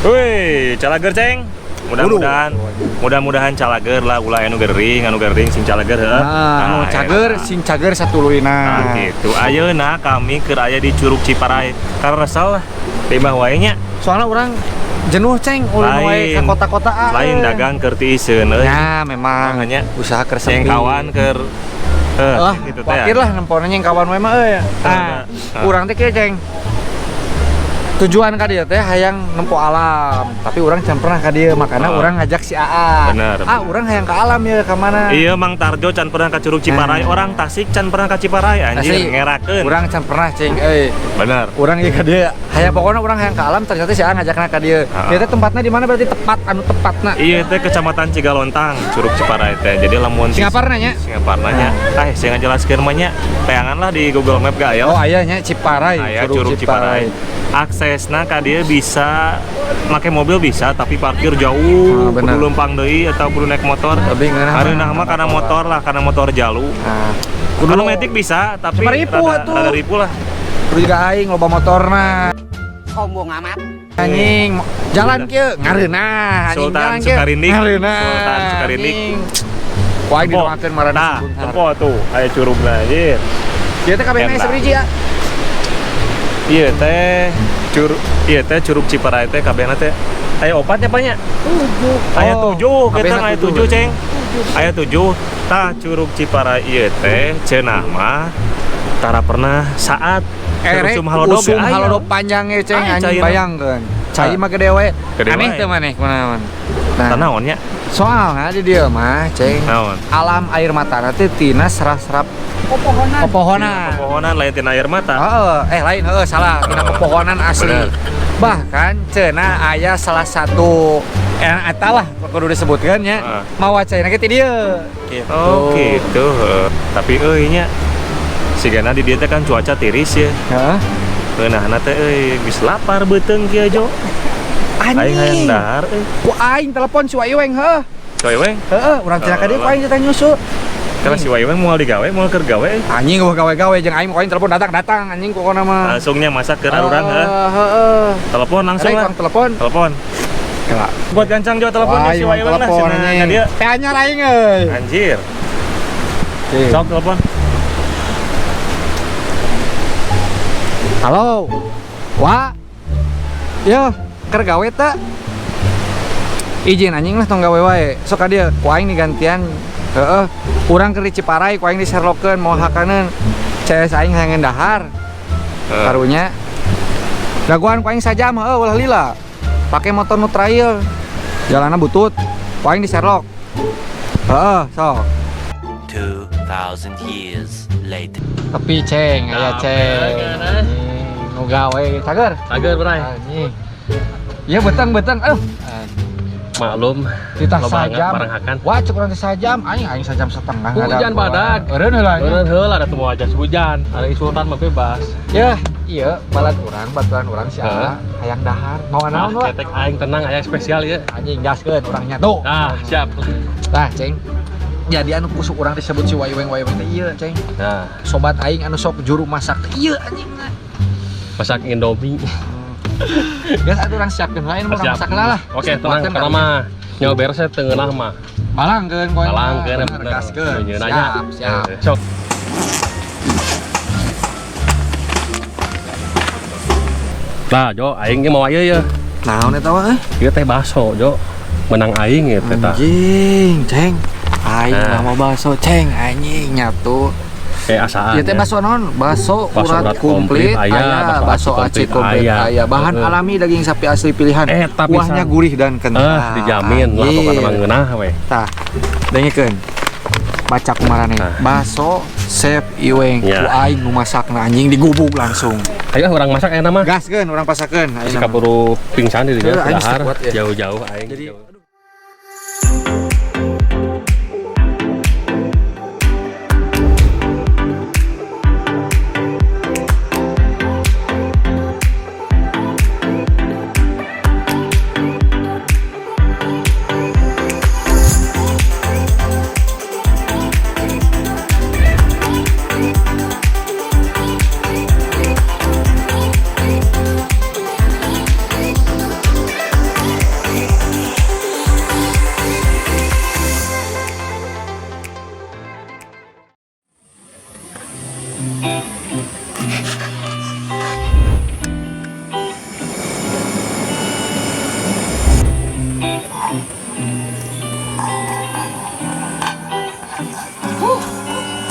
Wih, calager ceng. Mudah-mudahan, mudah-mudahan calager lah, ulah anu gering sing calager heuh. Nah, anu cager, sing cager satuluyna. Nah, gitu. Ayeuna kami keur aya di Curug Ciparay. Karena resel lah, di imah wae nya. Soalnya orang jenuh ceng, ulin wae ka kota-kota. Lain dagang keur tiiseun euy. Ya, memang Makanya usaha keur yang sepi. kawan keur gitu teh. Wakir lah nempona yang kawan wae mah euy. Nah, urang teh kieu ceng. Tujuan ka dieu teh hayang nempo alam, tapi urang can pernah ka dieu, makana urang ngajak si AA. Bener. Ah, urang hayang ka alam ya ka mana? Iya, Mang Tarjo can pernah ka Curug Ciparay, orang Tasik can pernah ka Ciparay, anjir ngerakeun. Urang can pernah ceng euy. Bener. Urang ieu ka dieu, hayang pokona urang hayang ka alam, ternyata si AA ngajakna ka dieu. Ieu teh tempatna di mana berarti tepat anu tepatna? Iya teh Kecamatan Cigalontang, Curug Ciparay teh. Jadi lamun Singaparna nya? Singaparna nya. Ah, saya ngajelaskeun mah nya. Teangan lah di Google Map gak aya. Oh, aya nya Ciparay, aya Curug Ciparay. Aksesna ka dieu bisa make mobil bisa, tapi parkir jauh, kudu leumpang deui atau kudu naik motor. Lebih ngeunah Hareunah mah karena motor lah, karena motor jalu. Nah, kudu metik bisa, tapi rada ripu lah. Kudu juga aing loba motorna. Sombong amat. Anjing, jalan kieu ngareunah, anjing Sultan jalan kieu. Sukarindik. Ngareunah. Sultan Sukarindik. Ku aing didoakeun marana Nah, tempo tuh aya curugna anjir. Ieu teh kabehna sabiji ya. Iya teh curug, iya teh Curug Ciparay teh kabehna teh aya opat nya banyak. 7. Aya 7, kita aya 7 ceng. Aya 7. Tah Curug Ciparay ieu teh cenah mah tara pernah saat usum halodo usum halodo panjang ge ceng anjing bayangkeun. Cai mah gede we. Aneh teu maneh kunaon. Nah, naon nya? Soalna di dieu mah ceng. Naon? Alam air mata teh tina serap-serap pepohonan. Pepohonan. Pepohonan lain tina air mata. Heeh, lain heuh salah, tina pepohonan asli. Bener. Bahkan cenah aya salah satu eta lah kudu disebutkeun nya. Mawa caina ge ti dieu. Gitu. Oh gitu. Tapi euy nya sigana di dieu teh kan cuaca tiris ya. Heeh. Ngeunahna teh euy geus lapar beuteung kieu jo. Anjing. Aing hayang dahar euy. Ku aing telepon si Waiweng heuh. Si Waiweng? Heeh, urang cenah ka dieu ku aing teh nyusul. Kalau si Waiweng moal digawe, moal keur gawe. Anjing gua gawe-gawe jeung aing ku aing telepon datang-datang anjing pokona mah. Langsungnya masak keur urang heuh. Heeh. Telepon langsung lah. Telepon. Telepon. Kela. Buat gancang jo teleponnya si Waiweng lah cenah ka dieu. Teh anyar aing euy. Anjir. Sok telepon. Halo. Wa. Yo, keur gawe teh. Izin anjing lah tong gawe wae. Sok ka dieu ku aing digantian. Heeh. Urang keur di Ciparay ku aing diserlokeun moal hakaneun. CS aing hayang dahar. Karunya. Dagoan ku aing sajam heuh ulah lila. Pake motor nu trail. Jalanna butut. Ku aing diserlok. Heeh, sok. 2000 years later. Tapi ceng, aya ceng. Nu gawe cager. Cager, bray. Anjing. Iya betang-betang, aduh. Maklum. Kita sajam. Wah, cek urang teh sajam, aing aing sajam setengah. Hujan badag. Eureun heula. Eureun heula da teu aja hujan. Ada sultan mah bebas. Yah, iya balad urang, baturan urang si Aa hayang dahar. Mau naon wa? Ketek aing tenang, aya spesial ieu. Anjing gaskeun urangnya tuh. Nah, siap. Tah, ceng. Jadi anu kusuk urang disebut si Waiweng Waiweng teh ieu, ceng. Nah, sobat aing anu sok juru masak teh ieu anjing. Masak Indomie. Geus atuh urang siapkeun lain urang masak lah. Oke, tenang karena mah nyawa beres teu ngeunah mah. Balangkeun koe. Balangkeun bener gaskeun. Siap, siap. Sok. Nah, Jo, aing ge mawa ieu ye. Naon eta wa euy? Ieu teh bakso, Jo. Menang aing ieu teh tah. Anjing, ceng. Aing mah bakso, ceng, anjing nyatu. Kayak asaan. Ieu teh bakso naon? Bakso urat komplit aya, bakso aci komplit aya. Bahan alami daging sapi asli pilihan. Kuahnya gurih dan kental. Dijamin lah pokokna mah ngeunah we. Tah, dengekeun. Baca kumarane. Bakso Chef Iweng ku aing nu masakna anjing digubug langsung. Ayo urang masak ayeuna mah. Gaskeun urang pasakeun. Geus kaburu pingsan di dieu dahar jauh-jauh aing. Jadi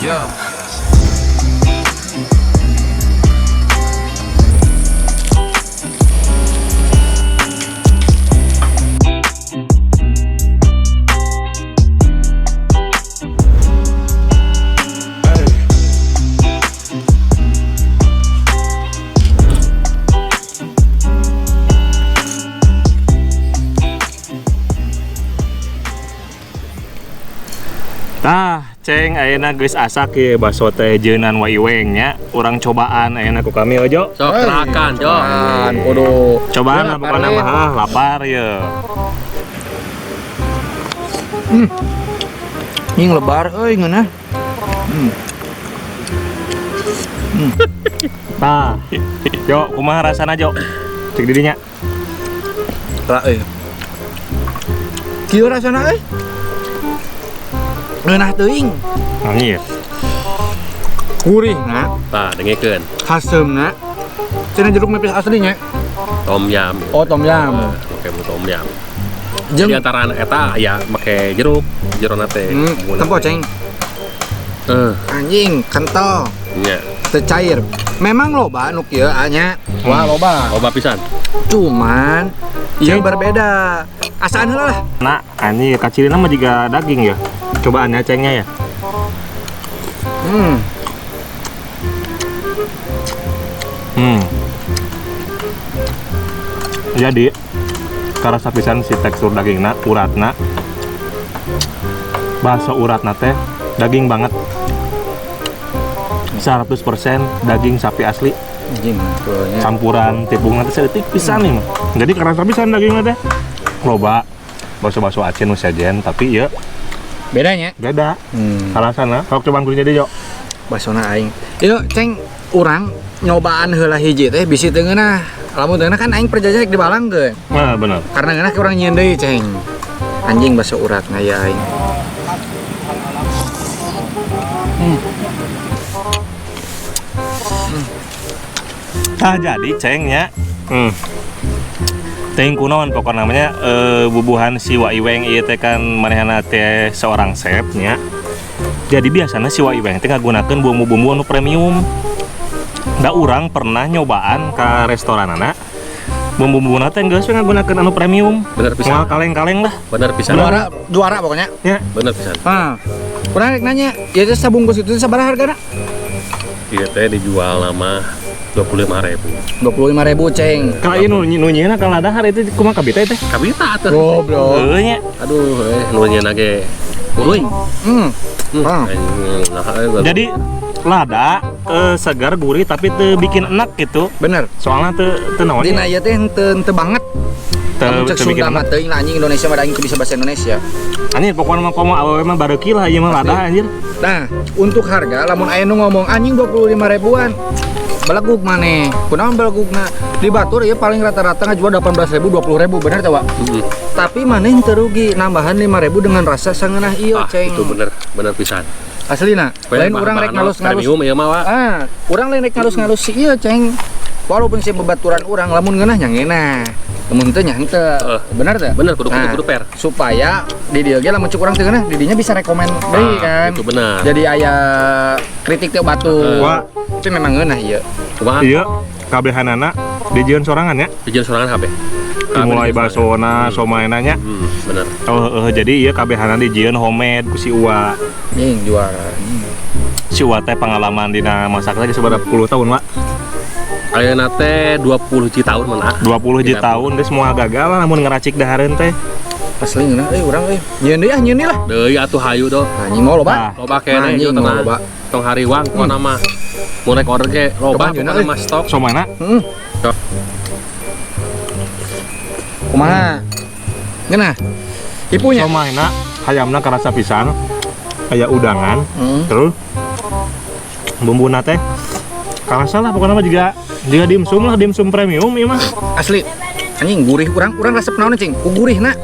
Yeah. Tah, ceng ayeuna geus asak ye baso teh jeunan Wa Iweng nya. Urang cobaan ayeuna ku kami ojo. Sok terakan, Jo. Kudu. Cobaan lah pokona mah ah, lapar ye. Nying lebar euy ngeunah. Tah. Jo, kumaha rasana Jo? Cek di dinya. Tah euy. Kieu rasana euy. Ngeunah teuing. Anjir. Gurihna. Tah, dengekeun. Haseumna. Cenah jeruk nipis aslinya. Tom yam. Oh, tom yam. Oke, tom yam. Jeung di antara eta aya make jeruk, jerona teh. Tempo ceng. Anjing, kental. Nya. Teu cair. Memang loba nu kieu nya. Wah, loba. Loba pisan. Cuman ieu berbeda. Asaan heula lah. Nah, anjir kacirina mah jiga daging ya. Cobaannya cengnya ya. Jadi karasa pisan si tekstur dagingna, uratna. Bakso uratna teh daging banget. 100% daging sapi asli. Anjing, campuran tepungna teh saeutik pisan nih mah. Jadi karasa pisan dagingna teh. Loba bakso-bakso asin nu sejen tapi ieu bedanya? Beda. Alasana, sok cobaan kulinya deui, Jo. Basona aing. Ieu ceng urang nyobaan heula hiji teh bisi teu ngeunah. Lamun teu ngeunah kan aing perjajah rek dibalangkeun. Nah, bener. Karena ngeunah urang nyieun deui, ceng. Anjing bakso urat ngaya aing. Tah jadi cengnya. Teuing kunaon pokokna namanya bubuhan si Wa Iweng ieu teh kan manehna teh seorang chef nya. Jadi biasana si Wa Iweng teh ngagunakeun bumbu-bumbu anu premium. Da urang pernah nyobaan ka restoranana. Bumbu-bumbuna teh geus we ngagunakeun anu premium. Bener pisan. Moal kaleng-kaleng lah. Bener pisan. Juara, juara pokoknya. Ya. Bener pisan. Hah. Urang rek nanya, ieu teh sabungkus itu sabaraha hargana? Ieu teh dijual nama 25.000. 25.000, ceng. Kalau ieu nu nyieuna kalau dahar itu kumaha kabita teh? Kabita atuh. Goblok. Heueuh nya. Aduh, nu nyieuna ge. Uruy. Jadi lada segar gurih tapi teu bikin enak gitu. Bener. Soalnya teu teu naon. Dina ieu teh henteu banget. Teu cek Sunda mah teuing lah anjing Indonesia mah aing bisa bahasa Indonesia. Anjir pokokna mah komo awewe mah bareuki lah ieu mah lada anjir. Nah, untuk harga lamun aya nu ngomong anjing 25 ribuan. Belegug maneh. Kunaon belegugna? Di batur ieu paling rata-rata ngajual 18.000 20.000 bener teh, Wak? Tapi maneh teu rugi nambahan 5.000 dengan rasa sangeunah ieu, ceng. Itu bener, bener pisan. Aslina, lain urang rek ngalus-ngalus. Premium ieu mah, Wak. Ah, urang lain rek ngalus-ngalus si ieu, ceng. Walaupun si bebaturan urang lamun ngeunah nya ngeunah. Lamun teu nya henteu. Bener teh? Bener, kudu kudu fair. Supaya di dieu ge lamun cek urang teu ngeunah, di dinya bisa rekomen deui kan. Itu bener. Jadi aya kritik teh batur. Wah, itu memang ngeunah ieu. Kumaha? Iya, kabehanana dijieun sorangan ya. Dijieun sorangan kabeh. Dimulai basona, somaena nya. Bener. Oh, jadi ieu kabehanana dijieun homemade ku si Uwa. Nying juara. Si Uwa teh pengalaman dina masak lagi seberapa puluh tahun, Wak? Ayeuna teh 20 hiji tahun mana? 20 hiji tahun geus moal gagal lah lamun ngeracik dahareun teh. Asli ngeunah euy urang euy. Nyieun deui ah nyieun deui lah. Deui atuh hayu do. Anjing mau loba. Loba keneh ieu tenang. Tong hariwang pokona mah. Mun rek order ge loba pokona mah stok. Somana? Heeh. Kumaha? Ngeunah. Ipunya. Somana hayamna karasa pisan. Aya udangan. Terus bumbuna teh karasa lah pokona mah juga dimsum lah, dimsum premium ieu mah. Asli. Anjing gurih urang resep naon cing? Ku gurihna.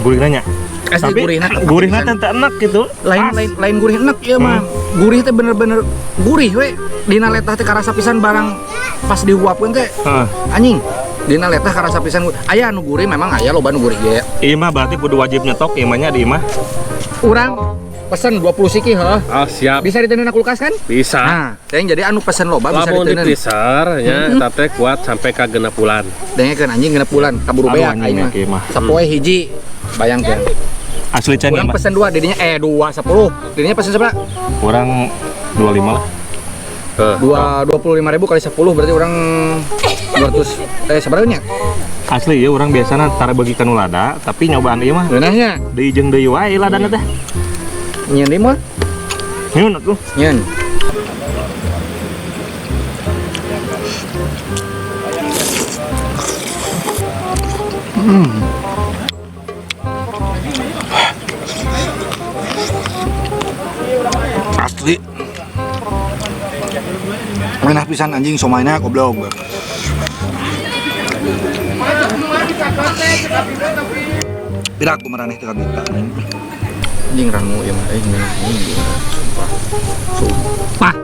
Gurihna nya. Asli tapi gurihna. Gurihna teh teu enak gitu. Lain gurih enak ieu mah. Gurih teh bener-bener gurih we. Dina letah teh karasa pisan barang pas dihuapkeun teh. Anjing. Dina letah karasa pisan. Aya nu gurih memang aya loba nu gurih ge. Ieu mah berarti kudu wajib nyetok ieu mah nya di imah. Urang Pesen 20 siki heuh. Ah, siap. Bisa diteundeun kulkas kan? Bisa. Nah, ceng jadi anu pesen loba bisa Lamun di diteundeun. freezer nya eta teh kuat sampai ka 6 bulan. Dengekeun anjing 6 bulan kaburu beak aing mah. Sapoe hiji. Bayangkeun. Asli ceng Urang pesen 2 didinya 2 10. Didinya pesen seberapa? Urang 25 lah. 25.000 kali 10 berarti orang 200 sebenarnya. Asli ya orang biasanya tara bagi kanu lada, tapi nyobaan ieu mah. Ngeunahnya. Deui jeung deui wae ladana teh. Nyeun deui mah? Nyeun atuh. Nyeun. Asli. Ngeunah pisan anjing somaina goblok. Piraku maraneh teu kabita. Anjing rangu ieu mah euy ngeunah anjing. Sumpah. Sumpah.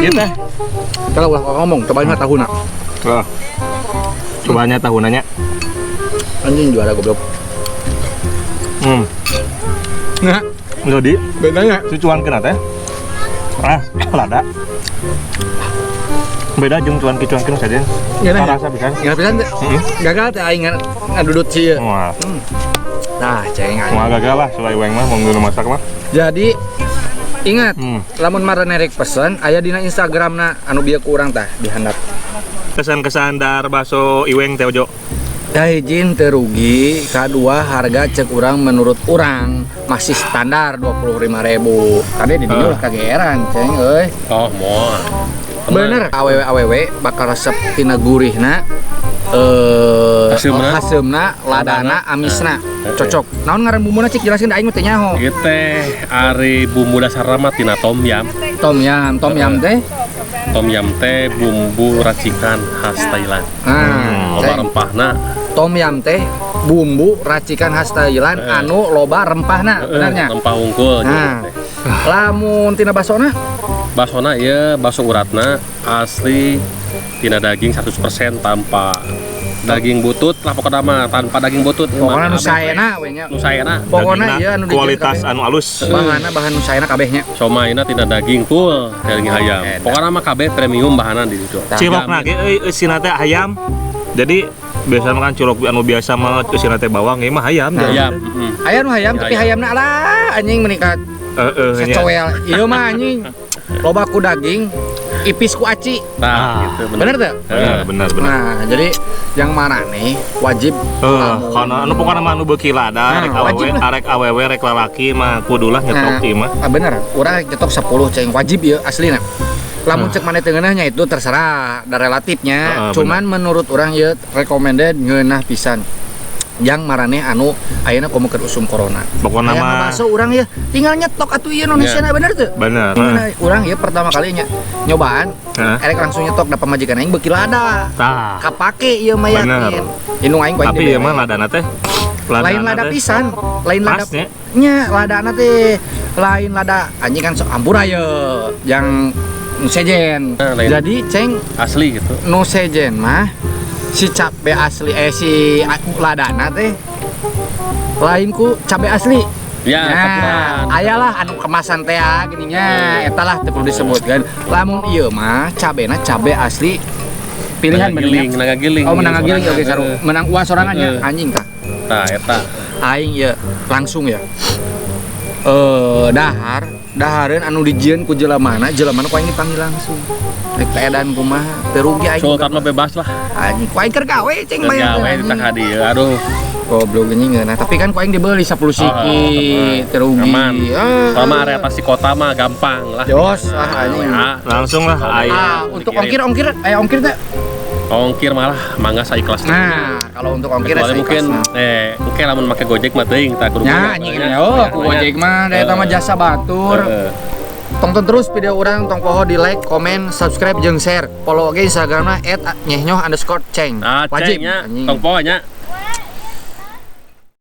Ieu teh. Kalau ulah ngomong, cobain mah tahuna. Heeh. Cobanya tahunanya. Anjing juara goblok. Nah, jadi bedanya si cuan kena teh. Ah, lada. Beda jeung cuan ki saja. Rasa pisan. Ngeunah pisan teh. Gagal teh aing ngadudut sih. Wah. Nah, ceng aing. Wah, gagal lah sulai weng mah mun masak mah. Jadi ingat, lamun maraneh rek pesen aya dina Instagramna anu bieu ku urang tah dihandap. Kesan-kesan dar bakso Iweng teh Ojo. Kahiji teu rugi, kadua harga cek urang menurut urang masih standar 25.000. Kade di dinya ulah kageeran ceng euy. Oh, moal. Bener, awewe-awewe bakal resep tina gurihna haseumna, ladana, amisna. Cocok. Naon ngaran bumbuna cik jelaskeun da aing mah teu nyaho. Ieu teh ari bumbu dasarna mah tina tom yam. Tom yam, tom yam teh. Tom yam teh bumbu racikan khas Thailand. Nah, loba rempahna. Tom yam teh bumbu racikan khas Thailand anu loba rempahna, benernya. Rempah unggul. Nah, lamun tina basona? Basona ieu baso uratna asli tina daging 100% tanpa daging butut lah pokokna mah, tanpa daging butut. Pokokna nu saena we nya. Nu saena. Pokokna ieu anu kualitas anu alus. Bahanna bahan nu saena kabeh nya. Somaina tina daging full daging hayam. Pokokna mah kabeh premium bahanna di ditu. Cilokna ge euy eusina teh hayam. Jadi biasa makan cilok anu biasa mah eusina teh bawang ieu mah hayam. Hayam. Aya nu hayam tapi hayamna alah anjing meningkat. Heeh. Secoel. Ieu mah anjing. Loba ku daging, ipis ku aci. Nah, gitu bener teh? Bener. Nah, jadi yang mana nih wajib karena anu pokokna mah anu beuki lada, rek awewe, arek awewe rek lalaki mah kudulah nyetok ieu mah. Ah bener, urang rek nyetok 10 ceng wajib ieu aslina. Lamun cek maneh teu ngeunahnya itu terserah, da relatifnya. Cuman menurut urang ieu recommended ngeunah pisan. Yang maraneh anu ayeuna komo keur usum corona. Pokona mah bakso urang ya tinggal nyetok atuh ieu Indonesia na bener teu? Bener. Urang ieu pertama kali nya nyobaan erek langsung nyetok da pamajikan aing beuki lada. Tah. Kapake ieu mah yakin. Indung aing ku aing. Tapi ieu mah ladana teh lain lada pisan, lain lada. Nya ladana teh lain lada anjing kan sok ampura ye yang nu sejen. Jadi ceng asli gitu. Nu sejen mah si cabe asli si ladana teh lain ku cabe asli. Ya, nah, ayalah anu kemasan teh gininya eta lah teu perlu disebutkan. Lamun ieu mah cabena cabe asli pilihan giling, naga giling. Oh, menang giling oke saru. Menang uang sorangan nya anjing tah. Tah eta. Aing ieu langsung ya. Dahar, dahareun anu dijieun ku jelemana, jelemana ku aing dipanggil langsung. Rek edan kumaha, teu rugi aing. Sultan mah bebas lah. Anjing ku aing keur gawe ceng bayar. Gawe ditah ka dieu. Aduh. Goblok anjing ngeunah, tapi kan ku aing dibeli 10 siki, teu rugi. Aman. Mah area pasti kota mah gampang lah. Jos lah anjing. Langsung lah aya. Untuk ongkir aya ongkir teh? Ongkir malah mangga saikhlas. Nah, kalau untuk ongkir kecuali mungkin oke lamun make Gojek mah teuing tah kudu. Nya anjing oh, ku Gojek mah da eta mah jasa batur. Tonton terus video urang, tong poho di like, komen, subscribe jeung share. Follow oge Instagramna @nyehnyoh_ceng. Wajib nya, tong poho nya.